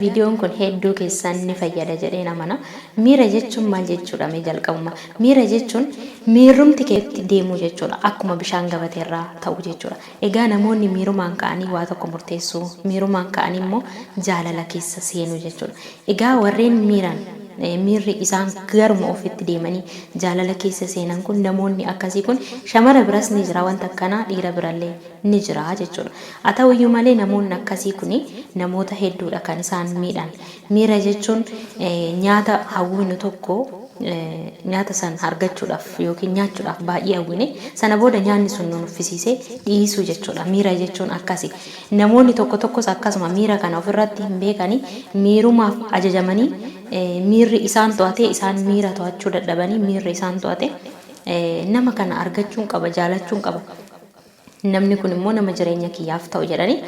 Viidiyoon kun hedduu keessan ni fayyada jedheen amana. Miira jechuun maal jechuudha mee jalqabuma? Miira jechuun miirrumti keetti deemuu jechuudha. Akkuma bishaan gabateerraa ta'u jechuudha. Egaa namoonni miirumaan ka'anii waa tokko murteessuu, miirumaan ka'anii immoo jaalala keessa seenuu jechuudha. Egaa warreen miiraan miirri isaan garuma ofitti deemanii jaalala keessa seenan kun, namoonni akkasii kun shamara biras ni jira, wanta akkanaa dhiira birallee ni jira jechuudha. Haa ta'uyyuu malee namoonni akkasii kun namoota hedduudha kan isaan miidhan. Miira jechuun nyaata hawwinu tokko nyaata san argachuudhaaf yookiin nyaachuudhaaf baay'ee hawwine, sana booda nyaanni sun nu nuffisiisee dhiisuu jechuudha. Miira jechuun akkasi. Namoonni tokko tokkos akkasuma miira kana ofirratti hin beekanii, miirumaaf ajajamanii, miirri isaan to'atee, isaan miira to'achuu dadhabanii, miirri isaan to'ate nama kana argachuun qaba, jaalachuun qaba, namni kun immoo nama jireenya kiyyaaf ta'u jedhanii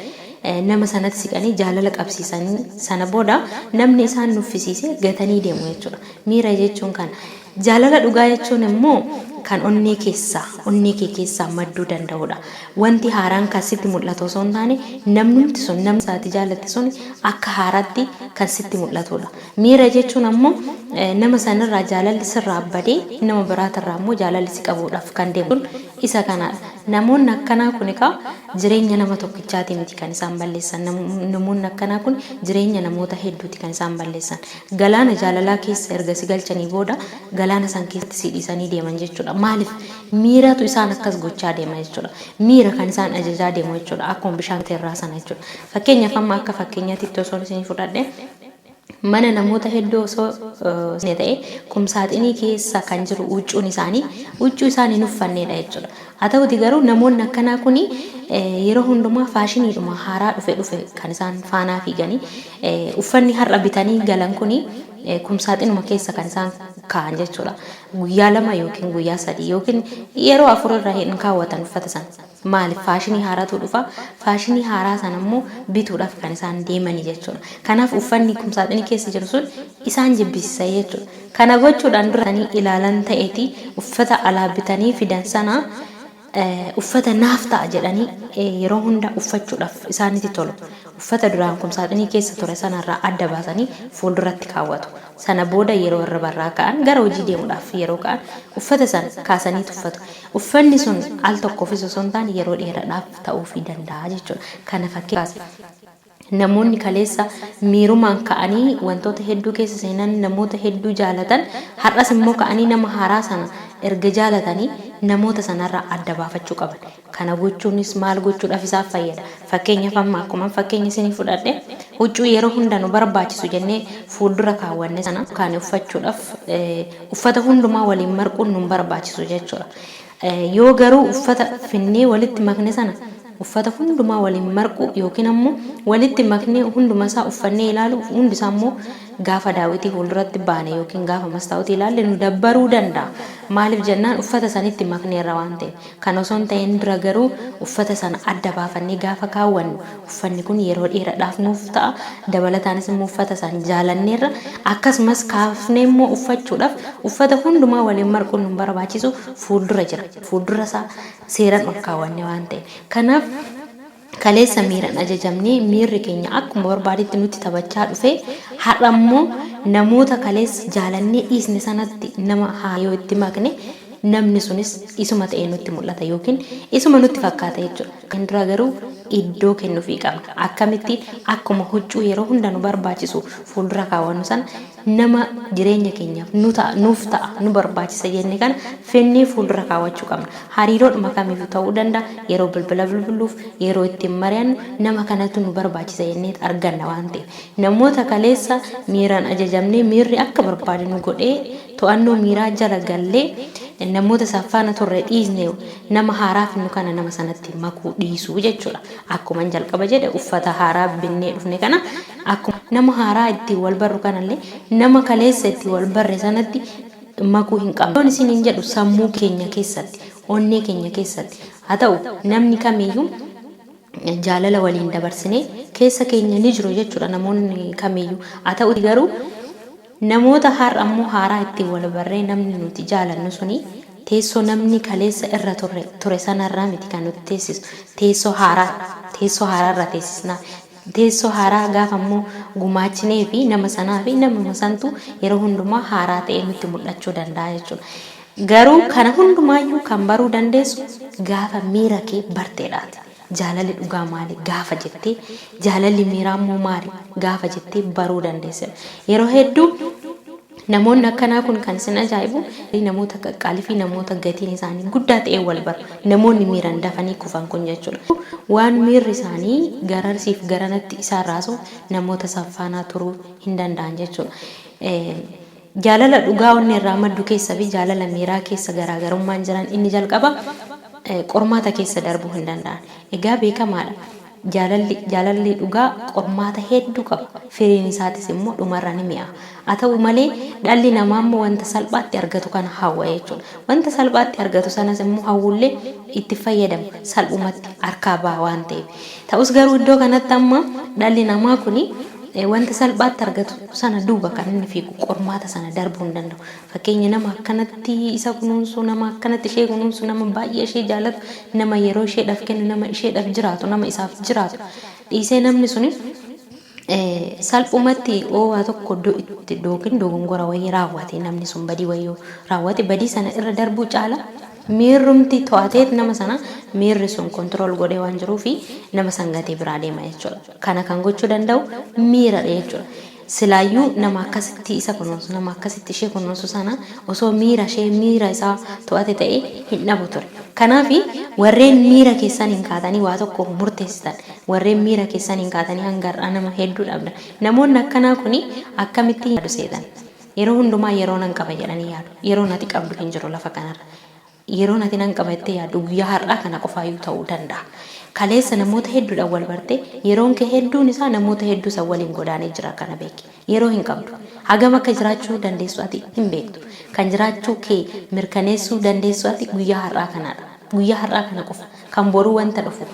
nama sanatti siqanii jaalala qabsiisanii, sana booda namni isaan nuffisiisee gatanii deemu jechuudha. Miira jechuun kana. Jaalala dhugaa jechuun immoo kan onnee keessaa, onnee kee keessaa madduu danda'udha. Wanti haaraan kan sitti mul'atu osoo hin taane, namnumti sun, namni isaati jaalatte sun akka haaraatti kan sitti mul'atudha. Miira jechuun ammoo nama sanirraa jaalalli sirraa badee nama biraatirraa immoo jaalalli si qabuudhaaf kan deemu kun isa kanaadha. Namoonni akkanaa kun egaa jireenya nama tokkichaati miti kan isaan balleessan. Namoonni akkanaa kun jireenya namoota hedduuti kan isaan balleessan. Galaana jaalalaa keessa erga si galchanii booda galaana san keessatti si dhiisanii deeman jechuudha. Maaliif? Miiratu isaan akkas gochaa deema jechuudha. Miira kan isaan ajajaa deemu jechuudha. Akkuma bishaan irraa sana jechuudha. Fakkeenyaaf, amma akka fakkeenyaatti osoo isin fudhadhe, mana namoota hedduu osoo ta'e, kumsaaxinii keessa kan jiru huccuun isaanii huccuu isaan hin uffannedha jechuudha. Haa ta'uti garuu namoonni akkanaa kun yeroo hundumaa faashiniidhuma haaraa dhufe dhufe kan isaan faanaa fiiganii, uffanni har'a bitanii galan kun kumsaaxinuma keessa kan isaan kaa'an jechuudha. Guyyaa 2 yookiin guyyaa 3 yookiin yeroo 4 irra hin kaawwatan uffata sana. Maaliif? Faashinii haaraatu dhufa. Faashinii haaraa sana immoo bituudhaaf kan isaan deemanii jechuudha. Kanaaf uffanni kumsaaxinii keessa jiru sun isaan jibbisiisa jechuudha. Kana gochuudhaan dura ilaalan ta'eeti, uffata alaa bitanii fidan sana uffata naaf ta'a jedhanii yeroo hunda uffachuudhaaf isaanitti tolu. Uffata duraan kumsaaxinii keessa ture sanarraa adda baasanii fuulduratti kaawwatu. Sana booda yeroo irribarraa ka'an, gara hojii deemuudhaaf yeroo ka'an, uffata sana kaasanii tuffatu. Uffanni sun al tokkoofis osoo hin taane yeroo dheeraadhaaf ta'uufii danda'a jechuudha. Kana fakkeenya. Namoonni kaleessa miirumaan ka'anii wantoota hedduu keessa seenan, namoota hedduu jaalatan, har'as immoo ka'anii nama haaraa sana erga jaalatanii namoota sanarraa adda baafachuu qaban. Kana gochuunis maal gochuudhaaf isaaf fayyada? Fakkeenyaaf, amma akkuma fakkeenya isinii fudhadhe, huccuu yeroo hunda nu barbaachisu jennee fuuldura kaawwanne sana kan uffachuudhaaf uffata hundumaa waliin marquun nu barbaachisu jechuudha. Yoo garuu uffata finnee walitti makne sana uffata hundumaa waliin marquu yookiin ammoo walitti maknee hunduma isaa uffannee ilaalu, hundi isaa immoo gaafa daawwitii fuulduratti baane yookiin gaafa mastaawutii ilaalle nu dabbaruu danda'a. Maaliif jennaan, uffata sanitti makneerra waan ta'eef. Kan osoo hin ta'in dura garuu uffata sana adda baafannee gaafa kaawwannu, uffanni kun yeroo dheeraadhaaf nuuf ta'a. Dabalataanis immoo uffata sana jaalanneerra. Akkasumas kaafnee immoo uffachuudhaaf uffata hundumaa waliin marquun nu barbaachisu, fuuldura jira. Fuuldura isaa seeraan ol kaawwanne waan ta'eef. Kanaaf kaleessa miiraan ajajamnee, miirri keenya akkuma barbaadetti nutti taphachaa dhufe, har'a immoo namoota kaleessa jaalannee dhiisne sanatti nama haa yoo itti makne, namni sunis isuma ta'ee nutti mul'ata yookiin isuma nutti fakkaata jechuudha. Kan dura garuu iddoo kennuufii qabna. Akkamittiin? Akkuma huccuu yeroo hunda nu barbaachisu fuuldura kaawwannu sana, nama jireenya keenyaaf nu ta'a, nuuf ta'a, nu barbaachisa jenne kana finnee fuuldura kaawwachuu qabna. Hariiroodhuma kamiifuu ta'uu danda'a. Yeroo bilbila bilbiluuf, yeroo ittiin mari'annu, nama kanatu nu barbaachisa jennee arganna waan ta'eef. Namoota kaleessa miiraan ajajamnee, miirri akka barbaade nu godhee, to'annoo miiraa jala gallee namoota isaan faana turre dhiisne, nama haaraa finnu kana nama sanatti makuu dhiisuu jechuudha. Akkuma jalqaba jedhe, uffata haaraa binnee dhufne kana akkuma nama haaraa ittiin wal barru kanallee nama kaleessa ittiin wal barre sanatti makuu hin qabnu. Yoon isin hin jedhu, sammuu keenya keessatti, onnee keenya keessatti haa ta'u, namni kamiyyuu jaalala waliin dabarsinee keessa keenya ni jiru jechuudha namoonni kamiyyuu. Haa ta'u garuu namoota har'a immoo haaraa ittiin wal barree, namni nuti jaalannu suni teessoo namni kaleessa irra ture sanarraa miti kan nuti teessisu. Teessoo haaraa, teessoo haaraarra teessisna. Teessoo haaraa gaafa immoo gumaachinee fi nama sanaa fi namuma santu yeroo hundumaa haaraa ta'ee nutti mul'achuu danda'a jechuudha. Garuu kana hundumaayyuu kan baruu dandeessu gaafa miira kee barteedhaati. Jaalalli dhugaa maali gaafa jettee, jaalalli miiraa immoo maali gaafa jettee baruu dandeessedha. Yeroo hedduu namoonni akkanaa kun kan isin ajaa'ibu namoota qaqqaalii fi namoota gatiin isaanii guddaa ta'e wal baru. Namoonni miiran dafanii kufan kun jechuudha. Waan miirri isaanii garasiif garanatti isaan raasu namoota isaan faanaa turuu hin danda'an jechuudha. Jaalala dhugaa onnee irraa maddu keessa fi jaalala miiraa keessa garaagarummaan jiran inni jalqaba qormaata keessa darbuu hin danda'an. Egaa beekamaadha. Jaalalli jaalalli dhugaa qormaata hedduu qaba. Firiin isaatis immoo dhumarra ni mi'aa. Haa ta'u malee dhalli namaa immoo wanta salphaatti argatu kana hawwa jechuudha. Wanta salphaatti argatu sanas immoo hawwullee itti fayyadamu salphumatti harkaa ba'a waan ta'eef. Ta'us garuu iddoo kanatti amma dhalli namaa kuni wanta salphaatti argatu sana duuba kan inni fiigu qormaata sana darbuu hin danda'u. Fakkeenya nama akkanatti isa kunuunsu, nama akkanatti ishee kunuunsu, nama baay'ee ishee jaalatu, nama yeroo isheedhaaf kennu, nama isheedhaaf jiraatu, nama isaaf jiraatu dhiisee namni suni salphumatti oowaa tokko itti yookiin dogongora wayii raawwate namni sun badii wayii raawwate badii sana irra darbuu caala miirrumti to'ateet nama sana miirri sun control godhee waan jiruufi nama san gatee biraa deema jechuudha. Kana kan gochuu danda'u miiradha jechuudha. Silaayyuu nama akkasitti isa kunuunsu, nama akkasitti ishee kunuunsu sana osoo miira ishee miira isaa to'ate ta'e hin dhabu ture. Kanaaf warreen miira keessaniin kaatanii waa tokko murteessitan, warreen miira keessaniin kaatanii hanga har'aa nama hedduu dhabdan. Namoonni akkanaa kuni akkamitti yaadu seetan? Yeroo hundumaa yeroo nan qaba jedhanii yaadu. Yeroon ati qabdu hin jiru lafa kanarra. Yeroon ati nan qaba jettee yaaddu guyyaa har'aa kana qofaayyuu ta'uu danda'a. Kaleessa namoota hedduudhaan wal barte, yeroon kee hedduun isaa namoota hedduu san waliin godaanee jira kana beeki. Yeroo hin qabdu. Hagam akka jiraachuu dandeessu ati hin beektu. Kan jiraachuu kee mirkaneessuu dandeessu ati guyyaa har'aa kanadha. Guyyaa har'aa kana qofa. Kan boruu wanta dhufu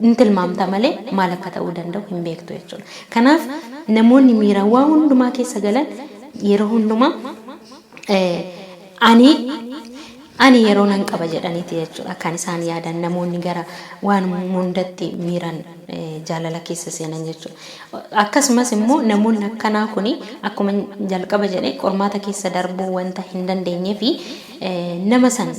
hin tilmaamta malee maal akka ta'uu danda'u hin beektu jechuudha. Kanaaf namoonni miiraan waa hundumaa keessa galan yeroo hundumaa ani ani yeroo nan qaba jedhaniiti jechuudha kan isaan yaadan namoonni gara waan hundatti miiran jaalala keessa seenan jechuudha. Akkasumas immoo namoonni akkanaa kuni akkuma jalqaba jedhe qormaata keessa darbuu wanta hin dandeenyee fi nama san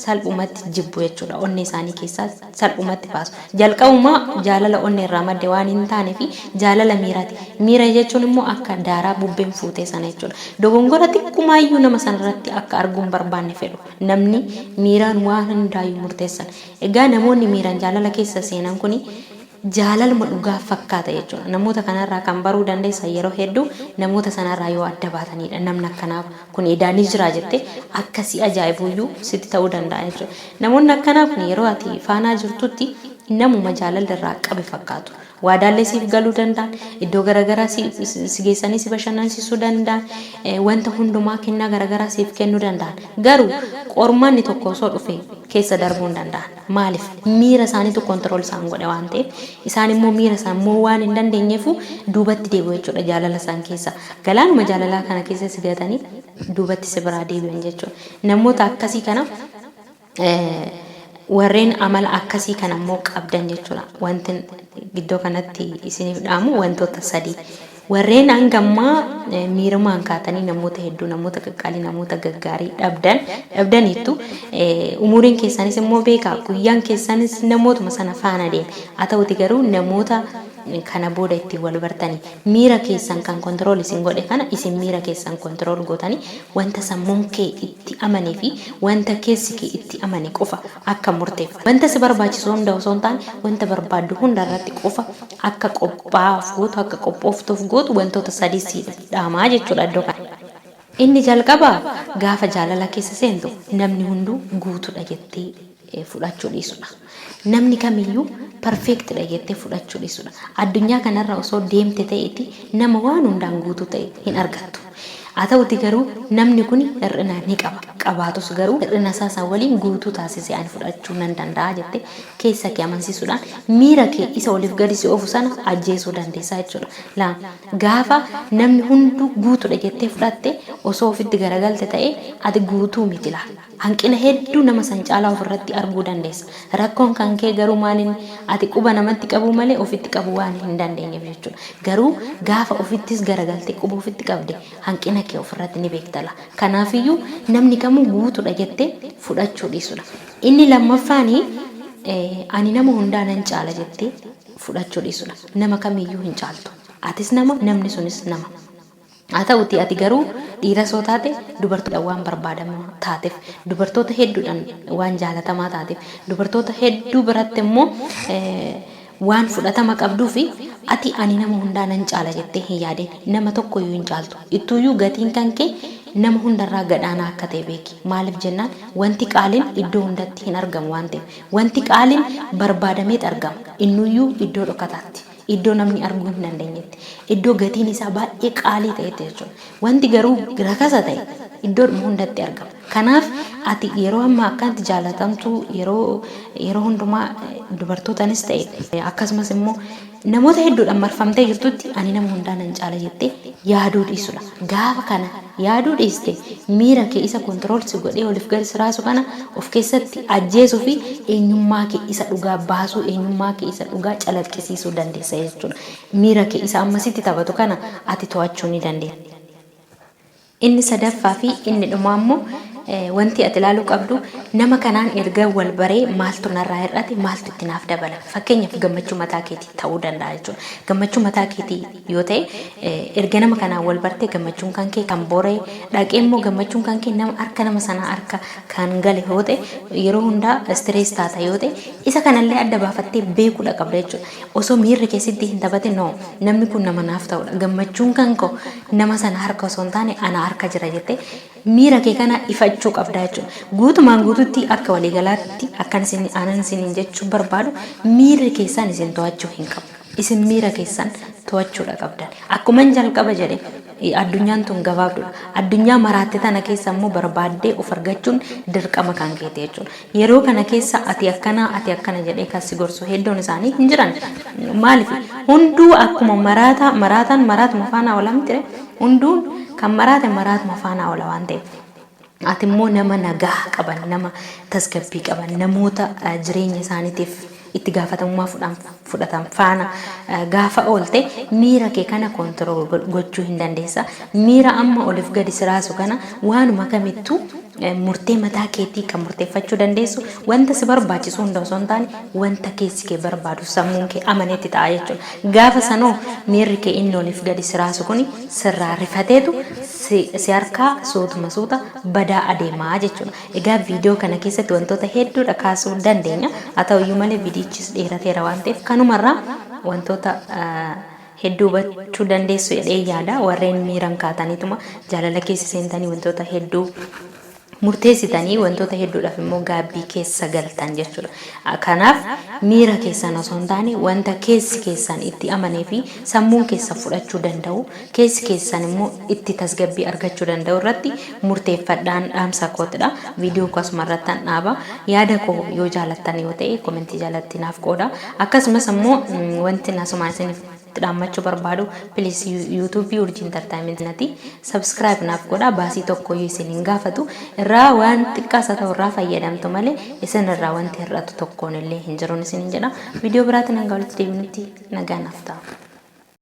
salphumatti jibbu jechuudha. Onnee isaanii keessaa salphumatti baasu. Jalqabuma jaalala onnee irraa madde waan hin taane fi jaalala miiraati. Miira jechuun immoo akka daaraa bubbeen fuutee sana jechuudha. Dogongora xiqqumaayyuu nama sanarratti akka arguu hin barbaanne fedhu. Namni miiraan waan hundaayyuu murteessan. Egaa namoonni miiraan jaalala keessa seenan kuni jaalaluma dhugaa fakkaata jechuudha. Namoota kanarraa kan baruu dandeessan yeroo hedduu namoota sanarraa yoo adda baatanidha. Namni akkanaa kun edaa ni jira jettee akka si ajaa'ibuyyuu sitti ta'uu danda'a jechuudha. Namoonni akkanaa kun yeroo ati faanaa jirtutti namuma jaalalli irraa qabe fakkaatu. Waadaallee siif galuu danda'an, iddoo garaagaraa si geessanii si bashannansiisuu danda'an, wanta hundumaa kennaa garaagaraa siif kennuu danda'an. Garuu qormaanni tokko osoo dhufe keessa darbuu hin danda'an. Maaliif? Miira isaaniitu control isaan godhe waan ta'eef, isaan immoo miira isaan immoo waan hin dandeenyeefu duubatti deebi'u jechuudha jaalala isaan keessa. Galaanuma jaalalaa kana keessa si gatanii duubatti si biraa deebi'an jechuudha. Namoota akkasii kana warreen amala akkasii kana immoo qabdan jechuudha. Wanti iddoo kanatti isiniif dhaamu wantoota sadii. Warreen hanga ammaa miirumaan kaatanii namoota hedduu, namoota qaqqaalii, namoota gaggaarii dhabdan dhabdaniittu umuriin keessanis immoo beekaa guyyaan keessanis namootuma sana faana deema. Haa ta'uti garuu namoota kana booda ittiin wal bartanii miira keessan kan control isin godhe kana isin miira keessan control gootanii wanta sammuun kee itti amane fi wanta keessi kee itti amane qofa akka murteeffatu. Wanta si barbaachisu hunda osoo hin taane wanta barbaaddu hunda irratti qofa akka qophaa'uuf gootu akka qophooftuuf gootu wantoota sadii si dhaamaa jechuudha iddoo kana. Inni jalqabaa gaafa jaalala keessa seentu namni hunduu guutuudha jettee fudhachuu dhiisudha. Namni kamiyyuu perfectidha jettee fudhachuu dhiisudha. Addunyaa kanarra osoo deemte ta'eeti nama waan hundaan guutuu ta'e hin argattu. Haa ta'uti garuu namni kun hir'ina ni qaba. Qabaatus garuu hir'ina isaa san waliin guutuu taasisee ani fudhachuu nan danda'a jettee keessa kee amansiisuudhaan miira kee isa oliif gadi si oofu sana ajjeesuu dandeessa jechuudha. Laa gaafa namni hunduu guutuudha jettee fudhatte osoo ofitti garagalte ta'e ati guutuu miti laa. Hanqina hedduu nama san caalaa ofirratti arguu dandeessa. Rakkoon kan kee garuu maalinni ati quba namatti qabuu malee ofitti qabuu waan hin dandeenyeef jechuudha. Garuu gaafa ofittis garagaltee quba ofitti qabde hanqina kee ofirratti ni beektala. Kanaafiyyuu namni kamuu guutuudha jettee fudhachuu dhiisudha. Inni lammaffaani ani nama hundaa nan caala jettee fudhachuu dhiisudha. Nama kamiyyuu hin caaltu. Atis nama, namni sunis nama. Haa ta'utii ati garuu dhiiras yoo taate dubartoodhaan waan barbaadamaa taateef, dubartoota hedduudhaan waan jaalatamaa taateef, dubartoota hedduu biratti immoo waan fudhatama qabduufi ati ani nama hundaa nan caala jettee hin yaadin. Nama tokkoyyuu hin caaltu. Ittuuyyuu gatiin kan kee nama hundarraa gad-aanaa akka ta'e beeki. Maaliif jennaan wanti qaaliin iddoo hundatti hin argamu waan ta'eef. Wanti qaaliin barbaadameet argama. Innuyyuu iddoo dhokataatti. Iddoo namni arguu hin dandeenyetti. Iddoo gatiin isaa baay'ee qaalii ta'etti jechuudha. Wanti garuu rakasa ta'e iddoodhuma hundatti argama. Kanaaf ati yeroo ammaa akkanatti jaalatamtuu yeroo yeroo hundumaa dubartootanis ta'e akkasumas immoo namoota hedduudhaan marfamtee jirtutti ani nama hundaa nan caala jettee yaaduu dhiisudha. Gaafa kana yaaduu dhiiste miira kee isa control si godhee oliif gadi si raasu kana of keessatti ajjeesuu fi eenyummaa kee isa dhugaa baasuu, eenyummaa kee isa dhugaa calaqqisiisuu dandeessa jechuudha. Miira kee isa amma sitti taphatu kana ati to'achuu ni dandeessa. Inni sadaffaa fi inni dhumaa immoo wanti ati ilaaluu qabdu nama kanaan erga wal baree maaltu narraa hir'ate maaltu itti naaf dabala. Fakkeenyaaf gammachuu mataa keetii ta'uu danda'a jechuudha. Gammachuu mataa keetii yoo ta'e erga nama kanaan wal bartee gammachuun kan kee kan boora'e dhaqee immoo gammachuun kan kee nama harka nama sanaa harka kan gale yoo ta'e yeroo hundaa stress taata yoo ta'e isa kanallee adda baafattee beekuudha qabda jechuudha. Osoo miirri kee sitti hin taphatin no namni kun nama naaf ta'udha gammachuun kan koo nama sana harka osoo hin taane ana harka jira jettee miira kee kana ifachuu qabda jechuudha. Guutumaan guututti akka waliigalaatti akkan isin anan isiniin jechuu barbaadu miirri keessan isin to'achuu hin qabu. Isin miira keessan to'achuudha qabdan. Akkuman jalqaba jedhe addunyaan tun gabaabduudha. Addunyaa maraatte tana keessa immoo barbaaddee of argachuun dirqama kan keeti jechuudha. Yeroo kana keessa ati akkana ati akkana jedhee kan si gorsu hedduun isaanii hin jiran. Maaliif hunduu akkuma maraataa maraataan maraatuma faana oola miti ree? Hunduun kan maraate maraatuma faana oola waan ta'eef. Ati immoo nama nagaa qaban, nama tasgabbii qaban, namoota jireenya isaaniitiif itti gaafatamummaa fudhatan faana gaafa oolte miira kee kana control gochuu hin dandeessa. Miira amma oliif gadi si raasu kana waanuma kamittuu murtee mataa keetii kan murteeffachuu dandeessu wanta si barbaachisu hunda osoo hin taane wanta keessi kee barbaadu sammuun kee amanetti ta'a jechuudha. Gaafa sanoo miirri kee inni oliif gadi si raasu kuni sirraa rifateetu si harkaa suutuma suuta badaa adeemaa jechuudha. Egaa viidiyoo kana keessatti wantoota hedduudha kaasuu dandeenya. Haa ta'uyyuu malee viidiyichis dheerateera waan ta'eef kanumarraa wantoota hedduu hubachuu dandeessu jedhee yaada. Warreen miiran kaataniituma jaalala keessa seentanii wantoota hedduu murteessitanii wantoota hedduudhaaf immoo gaabbii keessa galtan jechuudha. Kanaaf miira keessan osoo hin taane wanta keessi keessan itti amanee fi sammuun keessan fudhachuu danda'u keessi keessan immoo itti tasgabbii argachuu danda'u irratti murteeffadhaan dhaamsa kootidha. Viidiyoo koo asuma irrattan dhaaba. Yaada koo yoo jaalattan yoo ta'e komentii jalatti naaf qooda. Akkasumas immoo wanti asumaan isiniif dhaammachuu barbaadu please YouTube Urjii Entertainment nati subscribe naaf godha. Baasii tokkoyyuu isin hin gaafatu. Irraa waan xiqqaas haa ta'u irraa fayyadamtu malee isin irraa wanti hir'atu tokkoon illee hin jiruun isiniin jedha. Viidiyoo biraatiin hanga walitti deebinutti nagaa naaf ta'a.